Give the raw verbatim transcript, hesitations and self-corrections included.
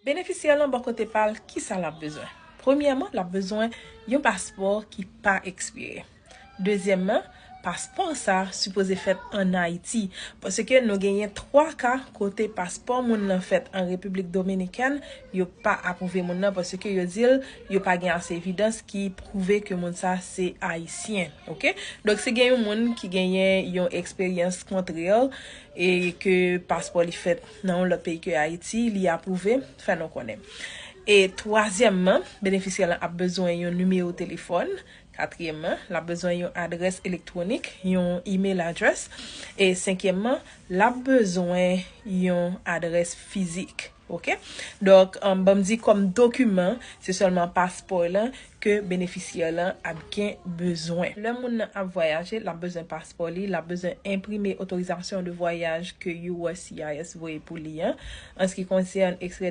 Benefisyè lan bò kote pa l, kisa l ap bezwen? Premyèman, l ap bezwen yon paspò ki pa ekspire. Dezyèmman, paspò sa sipoze fèt ann Ayiti, paske nou genyen twa ka kote paspò moun nan fèt an Repiblik Dominikèn, yo pa apwouve moun nan paske yo di l yo pa gen ase evidans ki pwouve ke moun sa se ayisyen, oke? Donk, si gen yon moun ki genyen yon eksperyans kontrè e ke paspò li fèt nan yon lòt peyi ke Ayiti, li apwouve, fè nou konnen. E twazyèmman, benefisyè lan ap bezwen yon nimewo telefòn. Katriyèmman, l ap bezwen yon adrès elektwonik, yon email address. E senkyèmman, l ap bezwen yon adrès fizik. Oke? Donk, um, ban m di kòm dokiman, se sèlman paspò lan ke benefisyè lan ap gen bezwen. Lè moun nan ap vwayaje, l ap bezwen paspò li, l ap bezwen enprime otorizasyon de vwayaj ke U S C I S voye pou li an. An se ki konsène ekstrè de